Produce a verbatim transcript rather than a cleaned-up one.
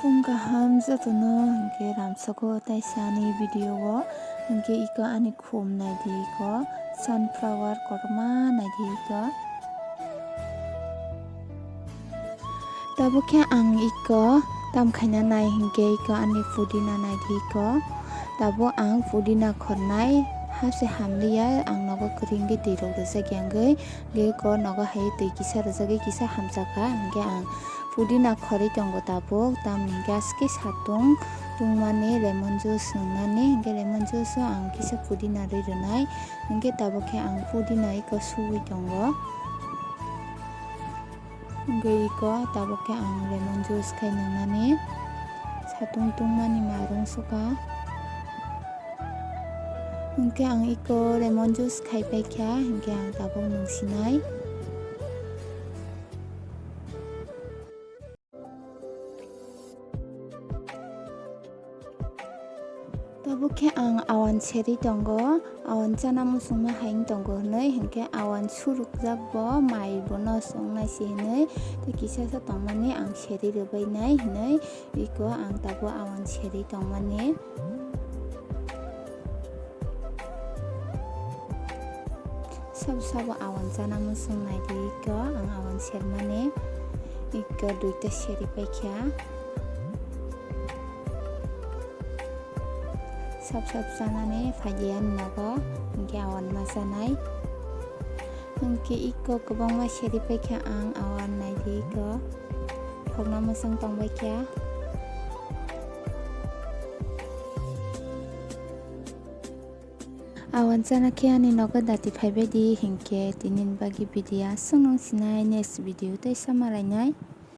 Tong kaham jotono, hinkhe ramsoko taisa ani video o, hinkhe iko ani khum naidi iko, sunflower kotorma naidi iko. Tabuk khe ang iko tam khaina nai hinkhe iko ani pudina naidi iko. Tabuk ang pudina khornai hapse hamliya, ang nogo kwrwi wngwi twi rok rwjak ya wngwi. Ge ko nogo hai twi kisa rwjagwi kisa hamjakha, hinkhe ang pudina khorwi tongo tabuk, tamni hinkhe aske satung tungmani lemon juice nwngnani, hinkhe lemon juice o ang kisa pudina rwi rwnai, hinkhe tabuk khe ang pudina iko suwi tongo. Hinkhe iko tabuk khe ang lemon juice khai nwngnani, satung tungmani marung sukha. Hinkhe ang iko lemon juice khai paikha, hinkhe ang tabuk nungsinai. Tabuk khe ang awan serwi tongo, awan chana muchungma hai wng tongo hinwi, hinkhe awan surukjak bo mai bono chongnai se hinwi, tei kisa sa tongmani ang serwi rwbainai hinwi, iko ang tabuk awan serwi tongmani. Sabo sabo awan chana muchung naidi iko ang awan sermani, iko duita seri paikha. Sab sab chanani phaidi ani nogo, hinkhe awan ma chanai. Hinkhe iko kwbangma seri paikha ang awan naidi iko. Khokna mwsang tongbaikha. Awan chana khe ani nogo dati phaibaidi hinkhe tinini bagwi video aswk nung sinai, next video tei sama lainai.